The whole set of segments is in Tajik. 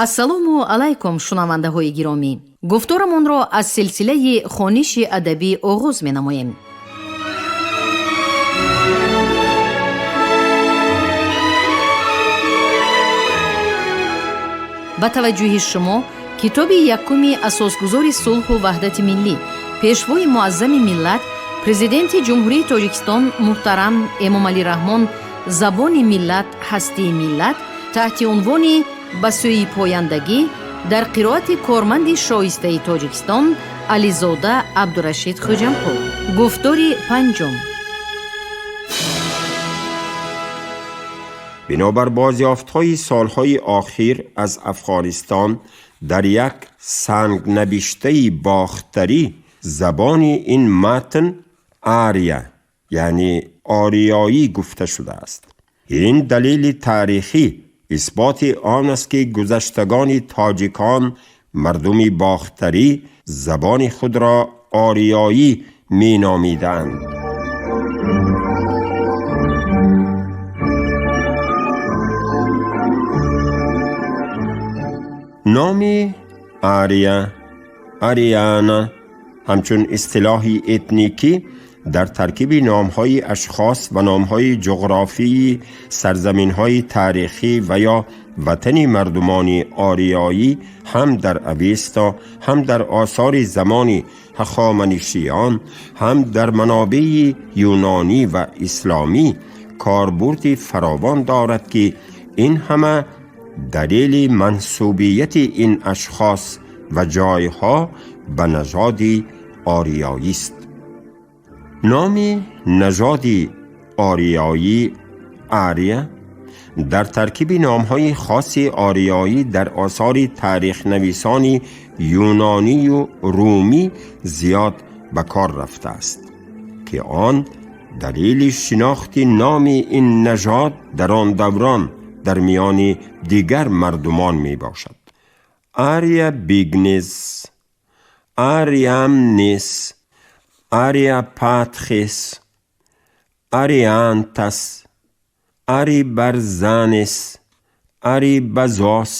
Ассалому алайкум, шунавандаҳои гиромӣ. Гуфторамонро аз силсилаи хониши адабӣ оғоз менамоем. Ба таваҷҷӯҳи шумо китоби якуми асосгузори сулҳу ваҳдати миллӣ, пешвои муаззами миллат, президенти Ҷумҳурии Тоҷикистон муҳтарам Эмомалӣ Раҳмон «Забони миллат, ҳастии миллат» таҳти унвони «Ба сӯи пояндагӣ» дар қироати корманди шоистаи Тоҷикистон Ализода Абдурашид Хӯҷамқул. Гуфтори панҷум. Бинобар бозёфтҳои солҳои охир аз Афғонистон дар як сангнавиштаи бохтарӣ забони ин матн ария, яъне ориёӣ гуфта шудааст. Ин далели таърихӣ исботи он аст, ки гузаштагони тоҷикон, мардуми бохтарӣ, забони худро ориёӣ меномидаанд. Номи ария, ариана ҳамчун истилоҳи этникӣ дар таркиби номҳои ашхос ва номҳои ҷуғрофии сарзаминҳои таърихӣ ва ё ватани мардумони ориёӣ ҳам дар Авеста, ҳам дар осори замони ҳахоманишиён, ҳам дар манобеи юнонӣ ва исломӣ корбурди фаровон дорад, ки ин ҳама далели мансубияти ин ашхос ва ҷойҳо ба нажоди ориёист. Номи нажоди ориёӣ ария дар таркиби номҳои хоси ориёӣ дар осори таърихнависони юнонию румӣ зиёд ба кор рафтааст, ки он далели шинохти номи ин нажод дар он даврон дар миёни дигар мардумон мебошад. Ария Бигнес, Ариамнес, Ариапатхес, Ариантас, Арибарзанес, Арибазос,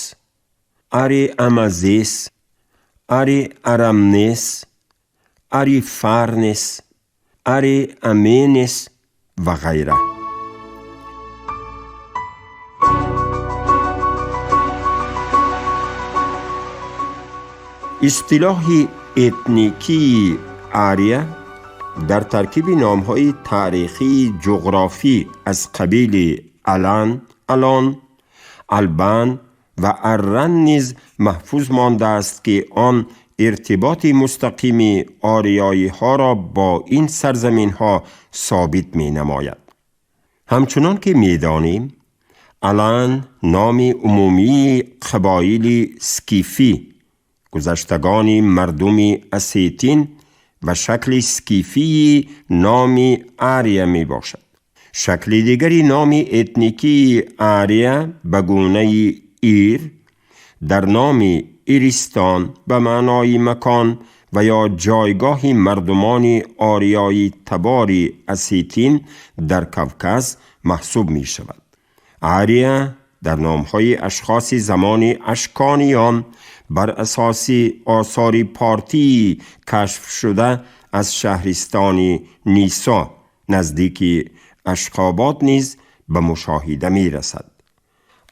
Ариамазес, Ариарамнес, Арифарнес, Ариаменес ва ғайра. Истилоҳи этникии ария дар таркиби номҳои таърихии ҷуғрофӣ аз қабили алан, алон, албан ва арран низ маҳфуз мондааст, ки он иртиботи мустақими ориёиҳоро бо ин сарзаминҳо собит менамояд. Ҳамчунон ки медонем, алан номи умумии қабоили скифӣ, гузаштагони мардуми асетин ва шакли скифии номи ария мебошад. Шакли дигари номи этникии ария ба гунаи ир дар номи иристон ба маънои макон ва ё ҷойгоҳи мардумони ориёи табори асетин дар Кавказ маҳсуб мешавад. Ария дар номҳои ашхоси замони ашкониён бар асоси осори партии кашфшуда аз шаҳристони Нисо наздики Ашқобод низ ба мушоҳида мерасад.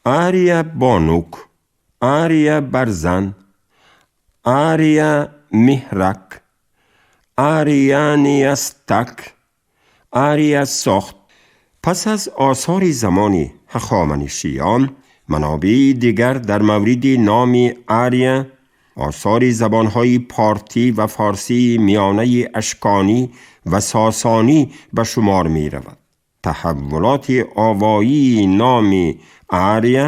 Ария Бонук, Ария Барзан, Ария Меҳрак, Арианиастак, Ария Сохт. Пас аз осори замони ҳахоманишиён манобеи дигар дар мавриди номи ария осори забонҳои партӣ ва форсии миёнаи ашконӣ ва сосонӣ ба шумор меравад. Таҳаввулоти овоии номи ария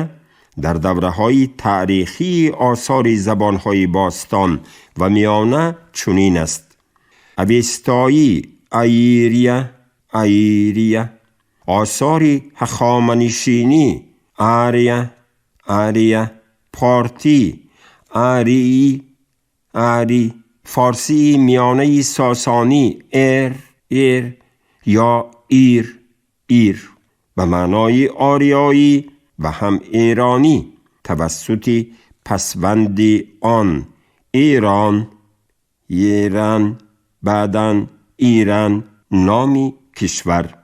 дар давраҳои таърихии осори забонҳои бостон ва миёна чунин аст: авестоӣ аирия, аирия, осори ҳахоманишинӣ ария, ария, партӣ арии, ари, форсии миёнаи сосонӣ эр, эр ё ир, ир ба маънои ориёӣ ва ҳам эронӣ тавассути پسوند آن ایران، ایران، بعداً ایران نامی کشور.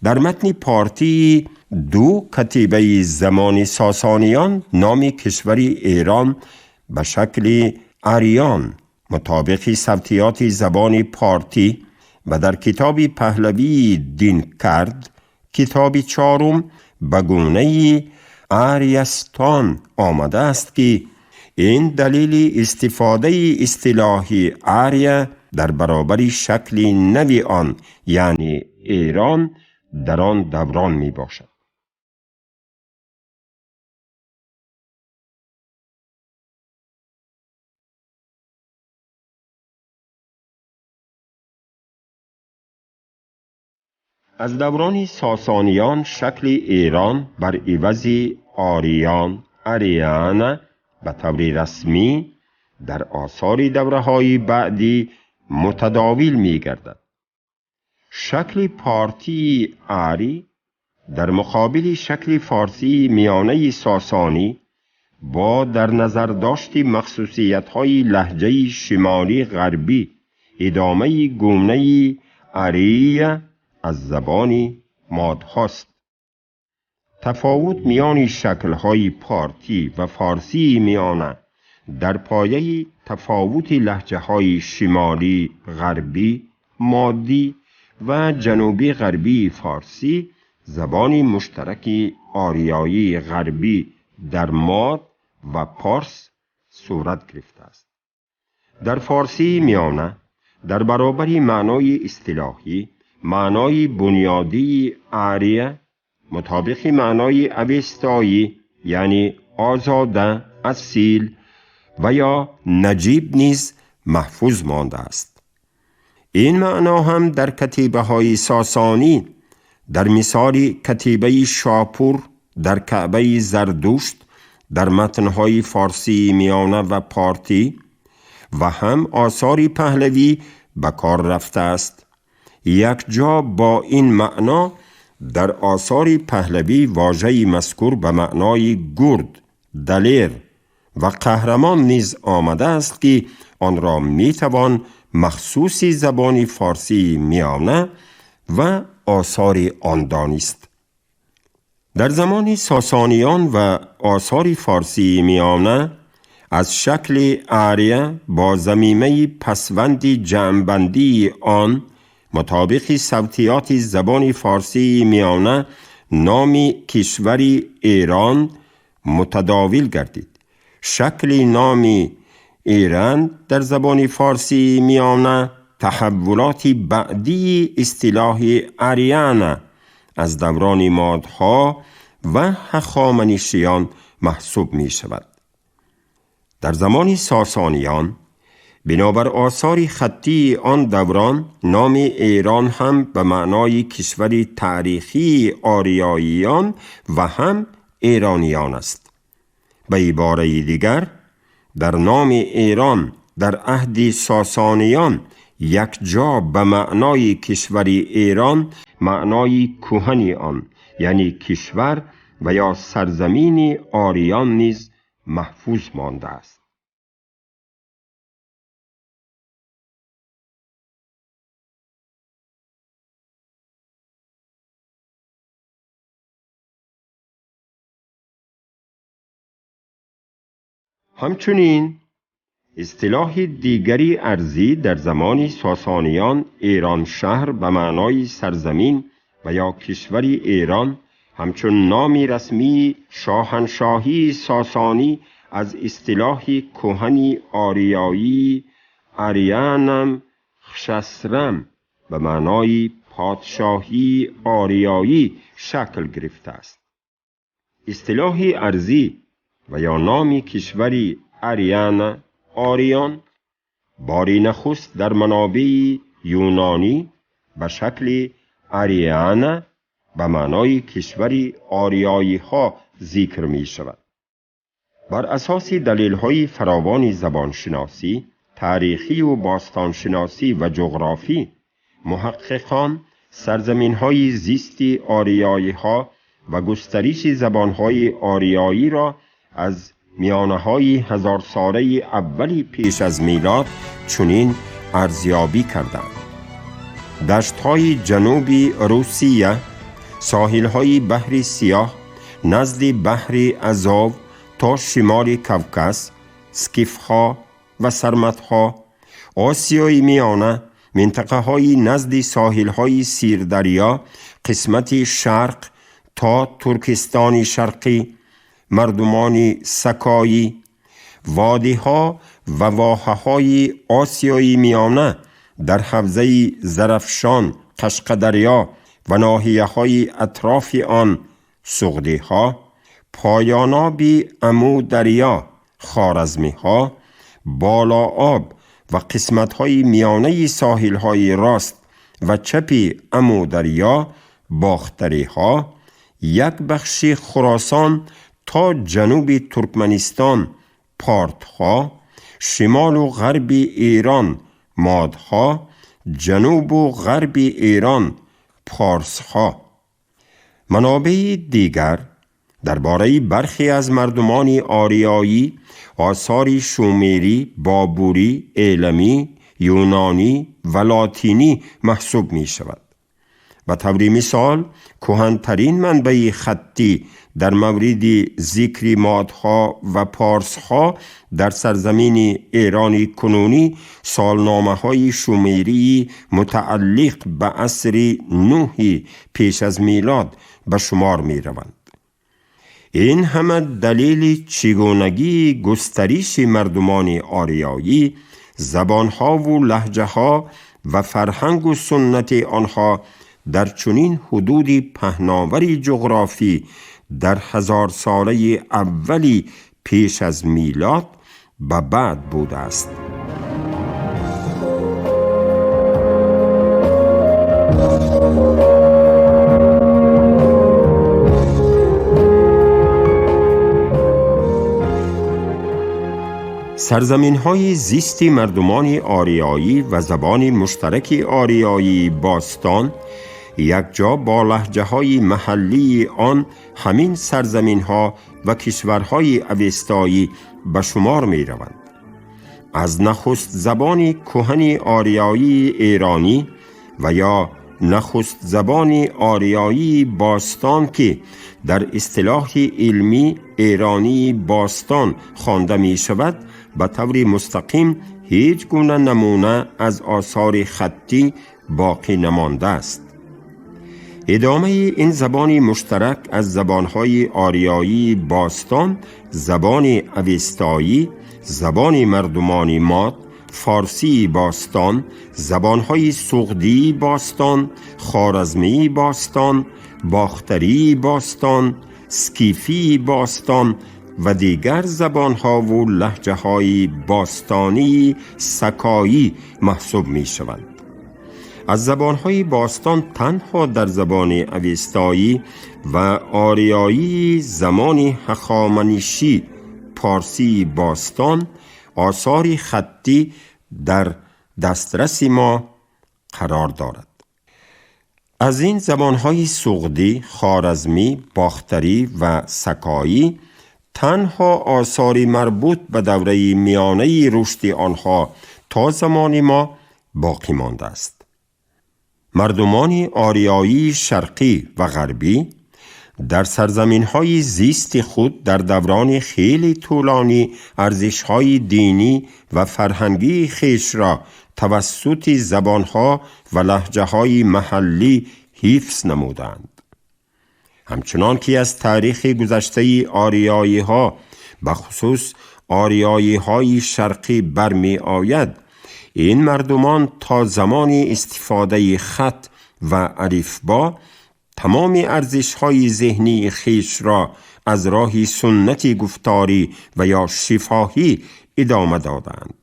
در متن پارتی دو کتیبه زمان ساسانیان نام کشور ایران به شکل آریان مطابق صوتیات زبان پارتی و در کتاب پهلوی دین کرد کتاب چهارم به گونه آریستان آمده است که این دلیل استفاده اصطلاح آریا در برابر شکل نوی آن یعنی ایران در آن دوران می باشد. از دوران ساسانیان شکل ایران بر عوض آریان، آریانا به طور رسمی در آثار دوره‌های بعدی متداول می گردد. شکل پارتی آری در مقابل شکل فارسی میانه ساسانی با در نظر داشت مخصوصیت‌های لهجه شمالی غربی ادامه گونه آری از زبان مادهاست. تفاوت میان شکل‌های پارتی و فارسی میانه در پایه تفاوت لهجه‌های شمالی غربی مادی و جنوبی غربی فارسی زبان مشترک آریایی غربی در ماد و پارس صورت گرفته است. در فارسی میانه در برابر معنای اصطلاحی معنای بنیادی آریه مطابق معنای اوستایی یعنی آزاده، اصیل و یا نجیب نیز محفوظ مانده است. این معنا هم در کتیبه های ساسانی در مثال کتیبه شاپور در کعبه زردشت در متنهای فارسی میانه و پارتی و هم آثار پهلوی به کار رفته است. یک جا با این معنا در آثار پهلوی واژه مذکور به معنای گرد، دلیر و قهرمان نیز آمده است که آن را میتوان مخصوص زبان فارسی میانه و آثار آن دانست. در زمان ساسانیان و آثار فارسی میانه از شکل آریه با ضمیمه پسوند جمع‌بندی آن مطابق صوتیات زبان فارسی میانه نام کشور ایران متداول گردید. شکل نام ایران در زبان فارسی میانه تحولات بعدی اصطلاح آریانا از دوران مادها و هخامنشیان محسوب می شود. در زمان ساسانیان بنابر آثار خطی آن دوران نام ایران هم به معنای کشور تاریخی آریاییان و هم ایرانیان است. به عباره دیگر در نام ایران در عهد ساسانیان یک جا به معنای کشور ایران معنای کهن آن یعنی کشور و یا سرزمین آریان نیز محفوظ مانده است. همچنین اصطلاح دیگری ارضی در زمان ساسانیان ایران شهر به معنای سرزمین و یا کشور ایران همچون نام رسمی شاهنشاهی ساسانی از اصطلاح کهن آریایی آریانم خشسرم به معنای پادشاهی آریایی شکل گرفته است. اصطلاح ارضی و یا نام کشوری آریانا آریان باری نخست در منابع یونانی به شکل آریانا به معنای کشور آریایی ها ذکر می شود. بر اساس دلیل های فراوان زبانشناسی، تاریخی و باستانشناسی و جغرافی، محققان سرزمین های زیستی آریایی ها و گسترش زبان های آریایی را از میانه‌های 1000 ساله اولی پیش از میلاد چنین ارزیابی کردند: دشت‌های جنوبی روسیه، ساحل‌های بحر سیاه، نزد بحر ازوف تا شمال کوکاس، سکیف‌ها و سرمت‌ها، آسیای میانه، منطقه‌های نزد ساحل‌های سیردریا، قسمت شرق تا ترکستان شرقی، مردمان سکایی، وادی‌ها و واحه‌های آسیای میانه در حوزه زرفشان، قشقدریا و ناحیه‌های اطراف آن، سغدی‌ها، پایاناب امو دریا، خوارزمی‌ها، بالا آب و قسمت‌های میانه ساحل‌های راست و چپ امو دریا، باختری‌ها، یک بخش خراسان تا جنوب ترکمنستان، پارت‌ها، شمال و غرب ایران، مادها، جنوب و غرب ایران، پارس‌ها. منابع دیگر درباره برخی از مردمان آریایی، آثار شومری، بابوری، ایلمی، یونانی و لاتینی محسوب می شود. به طور مثال، کهن‌ترین منبع خطی در مورد ذکر مادها و پارس‌ها در سرزمین ایران کنونی سالنامه‌های شومری متعلق به عصر نوح پیش از میلاد به شمار می روند. این همه دلیل چگونگی گسترش مردمان آریایی، زبانها و لهجه‌ها و فرهنگ و سنت آنها در چنین حدود پهناور جغرافی در 1000 ساله اولی پیش از میلاد به بعد بوده است. سرزمین‌های زیست مردمان آریایی و زبان مشترک آریایی باستان یک جا با لهجه‌های محلی آن همین سرزمین‌ها و کشورهای اوستایی به شمار می‌روند. از نخست زبان کهن آریایی ایرانی و یا نخست زبان آریایی باستان که در اصطلاح علمی ایرانی باستان خوانده می شود، به طور مستقیم هیچ گونه نمونه از آثار خطی باقی نمانده است. ادامه این زبان مشترک از زبانهای آریایی باستان، زبان اوستایی، زبان مردمان ماد، فارسی باستان، زبانهای سغدی باستان، خوارزمی باستان، باختری باستان، سکیفی باستان و دیگر زبانها و لهجه‌های باستانی سکایی محسوب می‌شوند. از زبانهای باستان تنها در زبان اوستایی و آریایی زمان هخامنشی پارسی باستان آثار خطی در دسترس ما قرار دارد. از این زبانهای سغدی، خوارزمی، باختری و سکایی تنها آثار مربوط به دوره میانه رشد آنها تا زمان ما باقی مانده است. مردمان آریایی شرقی و غربی در سرزمین‌های زیست خود در دوران خیلی طولانی ارزش‌های دینی و فرهنگی خویش را توسط زبان‌ها و لهجه‌های محلی حفظ نمودند. همچنان که از تاریخ گذشته آریایی‌ها به خصوص آریایی‌های شرقی برمی آید، این مردمان تا زمان استفاده خط و الفبا تمام ارزش‌های ذهنی خویش را از راه سنت گفتاری و یا شفاهی ادامه دادند.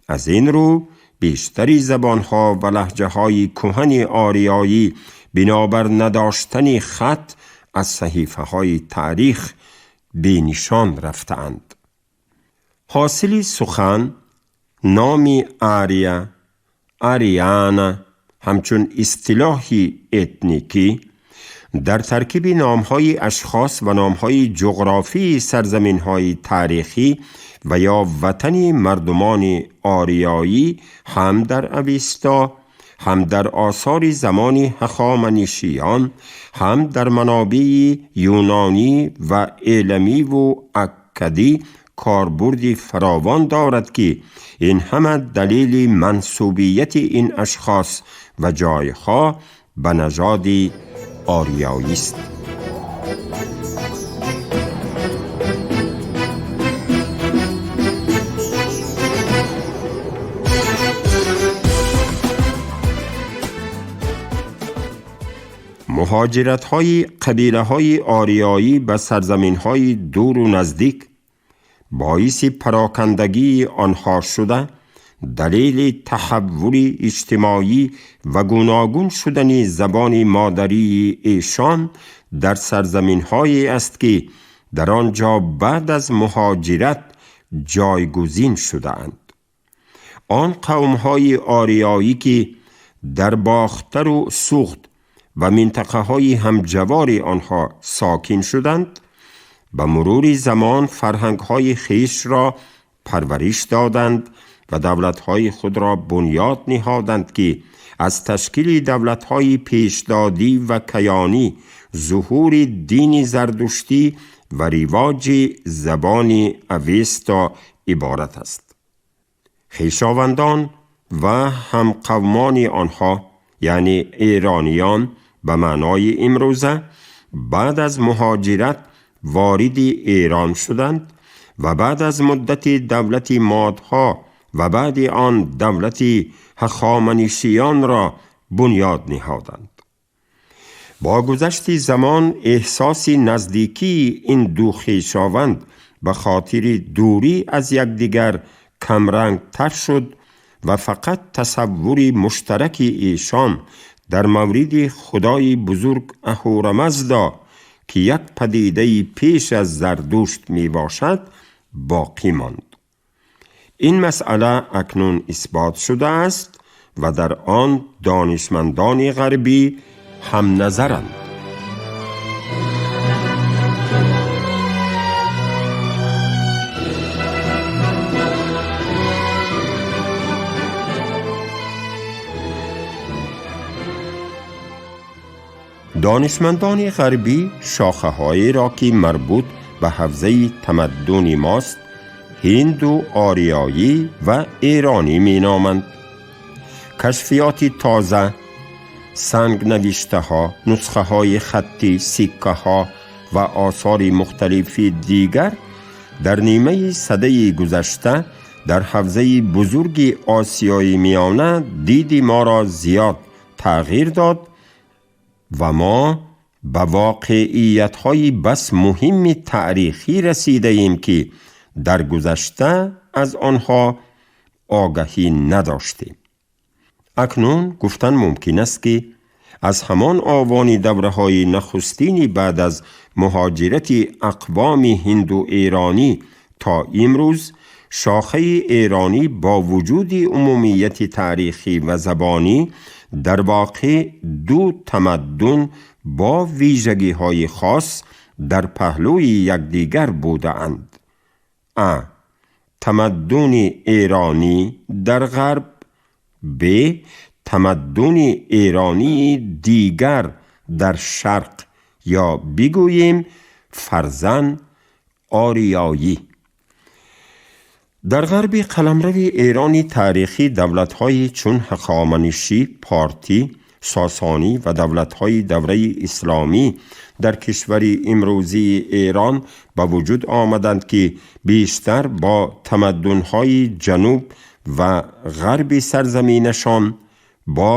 از این رو بیشتری زبان‌ها و لهجه‌های کهن آریایی بنابر نداشتن خط از صحیفه‌های تاریخ بی‌نشان رفتند. حاصل سخن نام آریا، آریانا همچون اصطلاحی اتنیکی дар таркиби номҳои ашхос ва номҳои ҷуғрофии сарзаминҳои таърихӣ ва ё ватани мардумони ориёӣ ҳам дар Авесто, ҳам дар осори замони ҳахоманишиён, ҳам дар манобеи юнонӣ ва эламиву аккадӣ корбурди фаровон дорад ки ин ҳама далели мансубияти ин ашхос ва ҷойҳо ба нажоди ориёӣ аст. Муҳоҷиратҳои қабилаҳои ориёӣ ба сарзаминҳои дуру наздик боиси парокандагии онҳо шуда, далели таҳаввули иҷтимоӣ ва гуногун шудани забони модарии эшон дар сарзаминҳое аст ки дар он ҷо баъд аз муҳоҷират ҷойгузин шудаанд. Он қавмҳои ориёӣ ки дар Бохтару Суғд ва минтақаҳои ҳамҷавори онҳо сокин шуданд, ба мурури замон фарҳангҳои хешро парвариш доданд ва давлатҳои худро бунёд ниҳоданд ки аз ташкили давлатҳои пешдодӣ ва каёнӣ, зуҳури дини зардуштӣ ва ривоҷи забони Авесто иборат аст. Хешовандон ва ҳамқавмони онҳо, яъне эрониён ба маънои имрӯза, баъд аз муҳоҷират вориди Эрон шуданд ва баъд аз муддати давлати модҳо ва баъди он давлати ҳахоманишиёнро бунёд ниҳоданд. Бо гузашти замон эҳсоси наздикии ин ду хешованд ба хотири дурӣ аз якдигар камрангтар шуд ва фақат тасаввури муштараки эшон дар мавриди худои бузург Аҳурамазда ки як падидаи пеш аз Зардушт мебошад боқӣ монд. Ин масъала акнун исбот шудааст ва дар он донишмандони ғарбӣ ҳамназаранд. Донишмандони ғарбӣ шохаҳоеро ки марбут ба ҳавзаи тамаддуни мост, ҳинду ориёӣ ва эронӣ меноманд. Кашфиёти тоза, сангнавиштаҳо, нусхаҳои хаттӣ, сиккаҳо ва осори мухталифи дигар дар нимаи садаи гузашта дар ҳавзаи бузурги Осиёи Миёна диди моро зиёд тағйир дод ва мо ба воқеиятҳои бас муҳимми таърихӣ расидаем ки дар гузашта аз онҳо огаҳӣ надоштем. Акнун гуфтан мумкин аст ки аз ҳамон овони давраҳои нахустини баъд аз муҳоҷирати ақвоми ҳинду эронӣ то имрӯз шохаи эронӣ бо вуҷуди умумияти таърихӣ ва забонӣ дар воқеъ ду тамаддун бо вижагиҳои хос дар паҳлӯи якдигар будаанд. А. Тамаддуни эронӣ дар ғарб, Б. Тамаддуни эронии дигар дар шарқ ё бигӯем фарзан ориёӣ. Дар ғарби қаламрави эрони таърихӣ давлатҳои чун ҳахоманишӣ, партӣ, сосонӣ ва давлатҳои давраи исломӣ дар кишвари имрӯзии Эрон ба вуҷуд омаданд ки бештар бо тамаддунҳои ҷануб ва ғарби сарзаминашон бо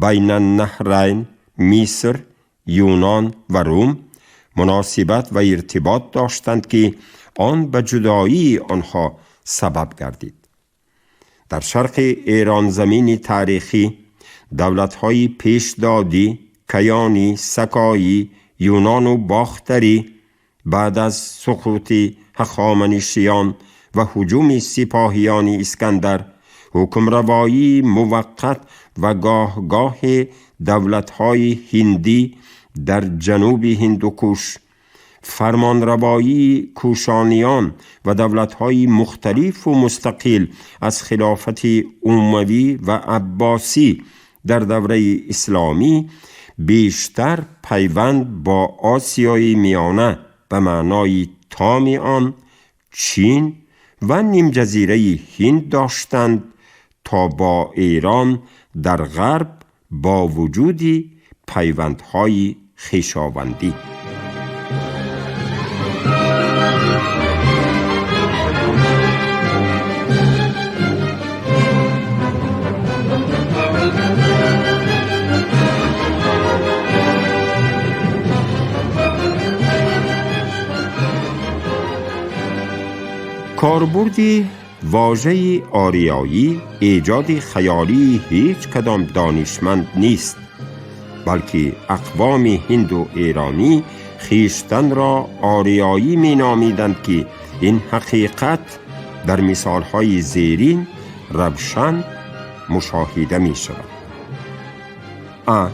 Байналнаҳрайн, Миср, Юнон ва Рум муносибат ва иртибот доштанд ки он ба ҷудоии онҳо сабаб гардид. Дар шарқи Эронзамини таърихӣ давлатҳои пешдодӣ, каёнӣ, сакоӣ, юнону бохтарӣ баъд аз суқути ҳахоманишиён ва ҳуҷуми сипоҳиёни Искандар, ҳукмравоии муваққат ва гоҳгоҳи давлатҳои ҳиндӣ در جنوب هندوکش، فرمانروایی کوشانیان و دولت‌های مختلف و مستقل از خلافت اموی و عباسی در دوره اسلامی بیشتر پیوند با آسیای میانه به معنای تام آن، چین و نیم جزیره هند داشتند تا با ایران در غرب با وجود پیوندهای خویشاوندی. کاربرد واژه آریایی ایجاد خیالی هیچ کدام دانشمند نیست، بلکه اقوام هند و ایرانی خویشتن را آریایی می نامیدند که این حقیقت در مثالهای زیرین روشن مشاهده می شود. ا.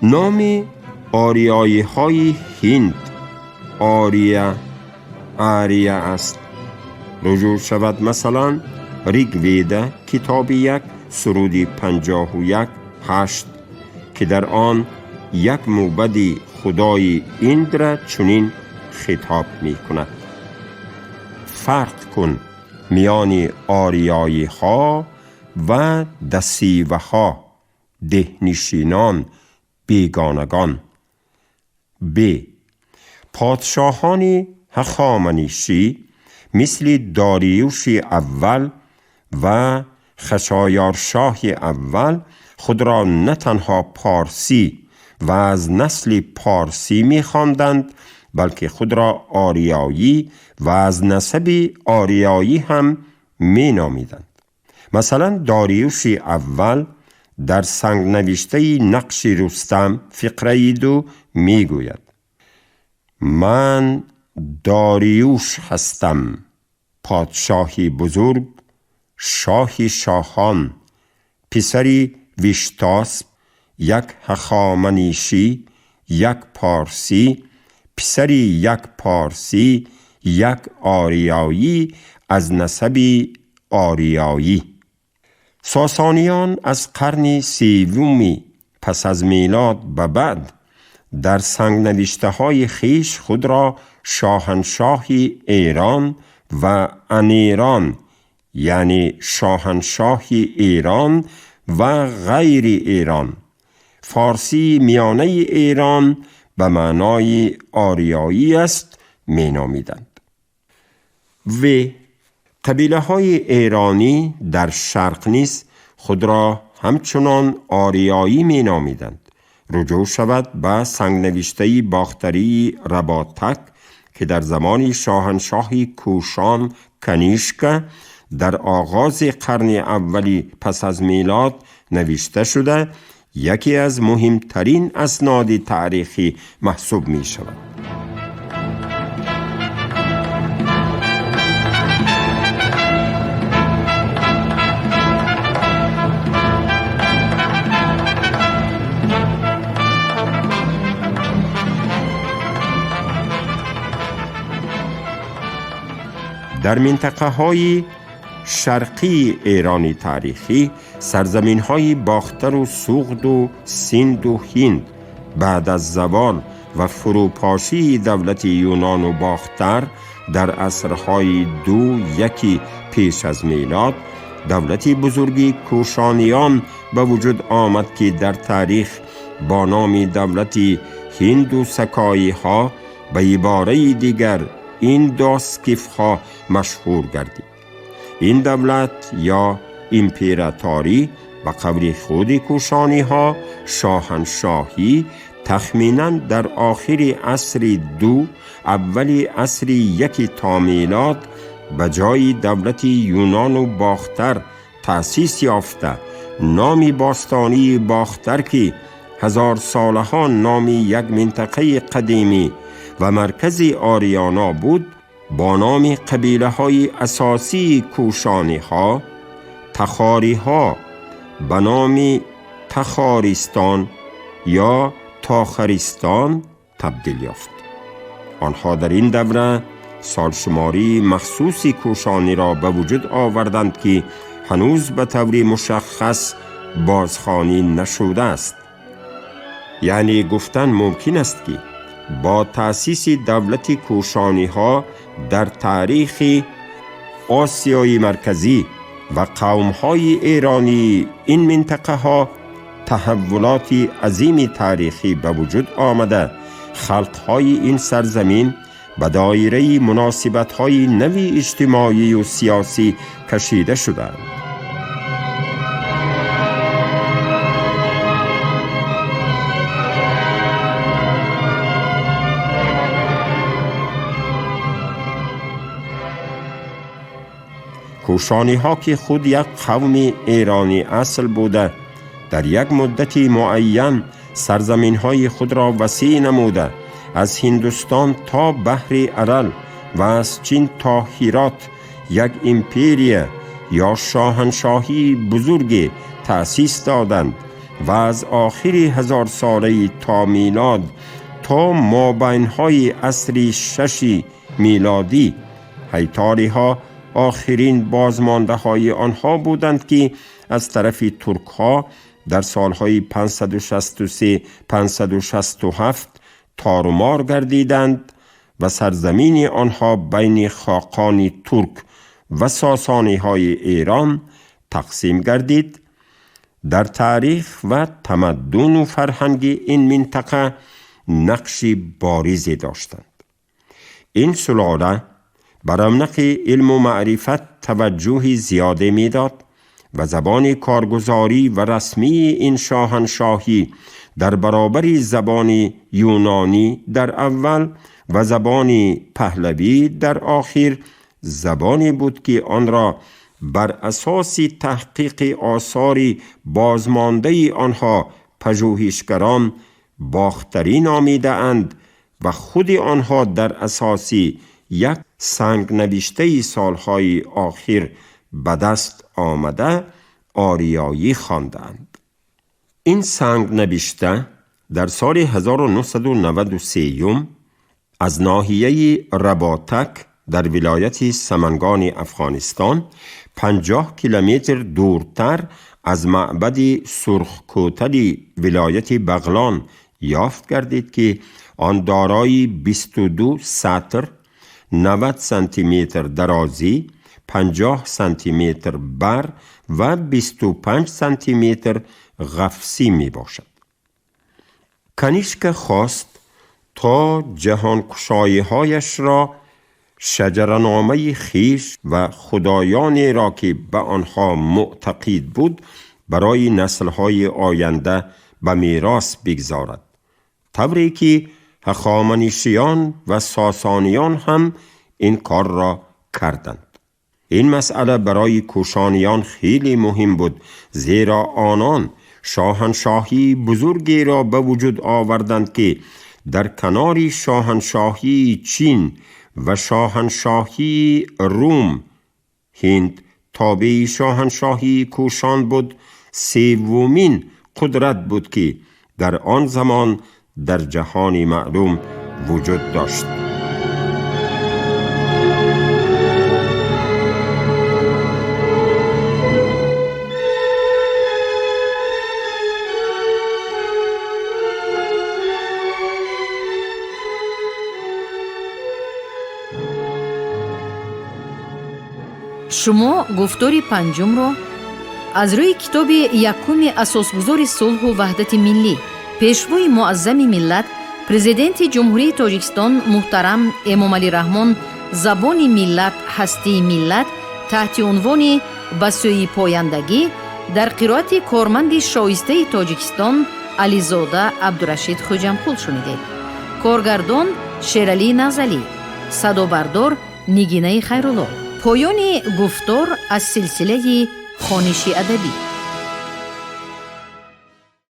نام آریایی های هند آریا آریا است. رجوع شود مثلا ریگویدا کتاب 1 سرود 51:8 که در آن یک موبد خدای ایندرا چنین خطاب می کند: فرق کن میان آریایی ها و دسیوه ها، دهنشینان، بیگانگان. ب. پادشاهان هخامنشی مثل داریوش اول و خشایارشاه اول خود را نه تنها پارسی و از نسل پارسی می خواندند، بلکه خود را آریایی و از نسب آریایی هم می نامیدند. مثلا داریوش اول در سنگ نوشته نقش رستم فقره 2 می گوید: من داریوش هستم، پادشاهی بزرگ، شاه شاهان، پسری ویشتاسب، یک هخامنشی، یک پارسی، پسری یک پارسی، یک آریایی از نسب آریایی. ساسانیان از قرن سوم پس از میلاد به بعد در سنگ نوشته های خویش خود را شاهنشاه ایران و انیران، یعنی شاهنشاه ایران و غیر ایران، فارسی میانه ایران به معنای آریایی است، می نامیدند. و قبیله های ایرانی در شرق نیز خود را همچنان آریایی می نامیدند. رجوع شود به سنگ نوشته باختری رباطک که در زمان شاهنشاهی کوشان کنیشک در آغاز قرن اولی پس از میلاد نوشته شده، یکی از مهمترین اسناد تاریخی محسوب می شود. در منطقه های شرقی ایران تاریخی، سرزمین های باختر و سغد و سند و هند بعد از زوال و فروپاشی دولت یونان و باختر در عصرهای 2-1 پیش از میلاد، دولت بزرگی کوشانیان به وجود آمد که در تاریخ با نام دولت هند و سکایی ها، به عباره دیگر ایندوسکیف ها مشهور گردید. این دولت یا امپراتوری به قول خود کوشانی ها شاهنشاهی تخمیناً در آخر عصر 2 اول عصر 1 تا میلاد به جای دولت یونان و باختر تأسیس یافته. نام باستانی باختر که هزار سالها نام یک منطقه قدیمی و مرکز آریانا بود، با نام قبیله های اساسی کوشانی ها، تخاری ها، به نام تخارستان یا Тохаристон табдил ёфт. Онҳо дар ин давра солшумории махсуси кӯшониро ба вуҷуд оварданд, ки ҳанӯз ба таври мушаххас бозхонӣ нашудааст. Яъне гуфтан мумкин аст, ки бо таъсиси давлати кӯшониҳо дар таърихи Осиёи Марказӣ ва қавмҳои эронии ин минтақаҳо таҳаввулоти азими таърихӣ ба вуҷуд омада, халқҳои ин сарзамин ба доираи муносибатҳои нави иҷтимоию сиёсӣ кашида шуданд. Кӯшониҳо, ки худ як қавми эронӣ асл буда, дар як муддати муайян сарзаминҳои худро васеъ намуда, аз Ҳиндустон то баҳри Арал ва аз Чин то Ҳирот як империя ё шоҳаншоҳии бузурге таъсис доданд ва аз охири ҳазорсолаи то милод то мобайнҳои асри шаши милодӣ ҳайтолиҳо охирин бозмондаҳои онҳо буданд, ки аз тарафи туркҳо дар солҳои 563-567 торумор гардиданд ва сарзамини онҳо байни хоқони турк ва сосониҳои Эрон тақсим гардид. Дар таърих ва тамаддуну фарҳанги ин минтақа нақши боризе доштанд. Ин сулола ба равнақи илму маърифат таваҷҷӯҳи зиёде медод ва забони коргузорӣ ва расмии ин шоҳаншоҳӣ дар баробари забони юнонӣ дар аввал ва забони паҳлавӣ дар охир забоне буд, ки онро бар асоси таҳқиқи осори бозмондаи онҳо пажӯҳишгарон бохтарӣ номидаанд ва худи онҳо дар асоси як сангнавиштаи солҳои охир ба даст омада ориёӣ хондаанд. Ин сангнавишта дар соли 1993 аз ноҳияи Работак дар вилояти Самангони Афғонистон 50 километр дуртар аз маъбади Сурхкӯтали вилояти Бағлон ёфт гардид, ки он дорои 22 сатр, 90 сантиметр дарозӣ, 50 сантиметр бар ва 25 сантиметр ғафсӣ мебошад. Канишка хост то ҷаҳонкушоиҳояшро, шаҷараномаи хиш ва худоёнеро, ки ба онҳо муътақид буд, барои наслҳои оянда ба мерос бигзорад, тавре ки ҳахоманишиён ва сосониён ҳам ин корро карданд. Ин масъала барои кӯшониён хеле муҳим буд, зеро онон шоҳаншоҳии бузургеро ба вуҷуд оварданд, ки дар канори шоҳаншоҳии Чин ва шоҳаншоҳии Рум Ҳинд тобеи шоҳаншоҳии Кӯшон буд, севумин қудрат буд, ки дар он замон дар ҷаҳони маълум вуҷуд дошт. Шумо гуфтори панҷумро аз рӯи китоби якуми асосгузори сулҳу ваҳдати миллӣ, пешвои муаззами миллат, Президенти Ҷумҳурии Тоҷикистон муҳтарам Эмомалӣ Раҳмон «Забони миллат, ҳастии миллат» таҳти унвони «Ба сӯи пояндагӣ» дар қироати корманди шоистаи Тоҷикистон Ализода Абдурашид Хӯҷамқул шунидед. Коргардон Шералӣ Назалӣ, садобардор Нигинаи Хайрулло. Поёни гуфтор аз силсилаи хониши адабӣ.